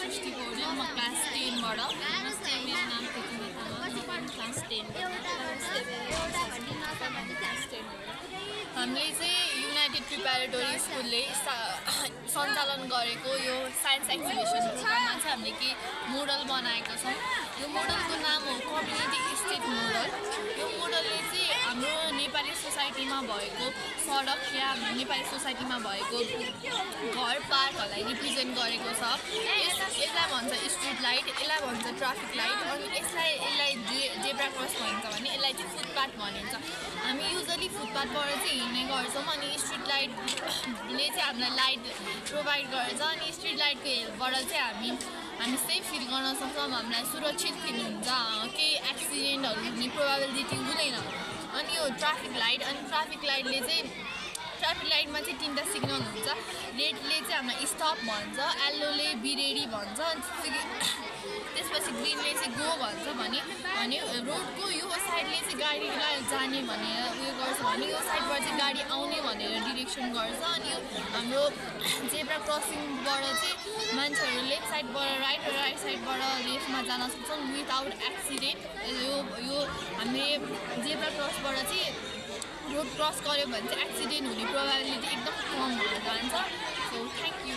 सृष्टि पौडेल म क्लास 10 बाट नमस्ते मेरो नाम प्रतिमा तामाङ क्लास 10 हामीले चाहिँ युनाइटेड प्रिपेरेटरी स्कुलले सञ्चालन गरेको यो साइन्स एक्जिबिसन प्रोग्राममा चाहिँ हामीले के मोडल बनाएको छौँ। यो मोडलको नाम हो कम्युनिटी स्टेट मोडल। यो मोडलले चाहिँ हाम्रो नेपाली सोसाइटीमा भएको सडक या नेपाली सोसाइटीमा भएको घर पार्कहरूलाई रिप्रेजेन्ट गरेको छ। यसलाई भन्छ स्ट्रिट लाइट, यसलाई भन्छ ट्राफिक लाइट, अनि यसलाई जेब्रा क्रस भनिन्छ भने यसलाई चाहिँ फुटपाथ भनिन्छ। हामी युजली फुटपाथबाट चाहिँ हिँड्ने गर्छौँ अनि स्ट्रिट लाइटले चाहिँ हामीलाई लाइट प्रोभाइड गर्छ अनि स्ट्रिट लाइटको हेल्पबाट चाहिँ हामी सेफ फिल गर्न सक्छौँ, हामीलाई सुरक्षित फिल हुन्छ, केही एक्सिडेन्टहरू हुने प्रोबाबिलिटी हुँदैन। अनि यो ट्राफिक लाइटले चाहिँ ट्राफिक लाइटमा चाहिँ 3टा सिग्नल हुन्छ। रेडले चाहिँ हामीलाई स्टप भन्छ, येल्लोले बी रेडी भन्छ, त्यसपछि ग्रिनले चाहिँ गो भन्छ भने रोडको यो साइडले चाहिँ गाडीलाई जाने भनेर उयो गर्छ भने यो साइडबाट चाहिँ गाडी आउने भनेर डिरेक्सन गर्छ। अनि हाम्रो जेब्रा क्रसिङबाट चाहिँ मान्छेहरू लेफ्ट साइडबाट राइट साइडबाट लेफ्टमा जान सक्छन् विदाउट एक्सिडेन्ट। यो हामीले जेब्रा क्रसबाट चाहिँ रोड क्रस गऱ्यो भने चाहिँ एक्सिडेन्ट हुने प्रोबाबिलिटी एकदम कम हुन जान्छ। So thank you.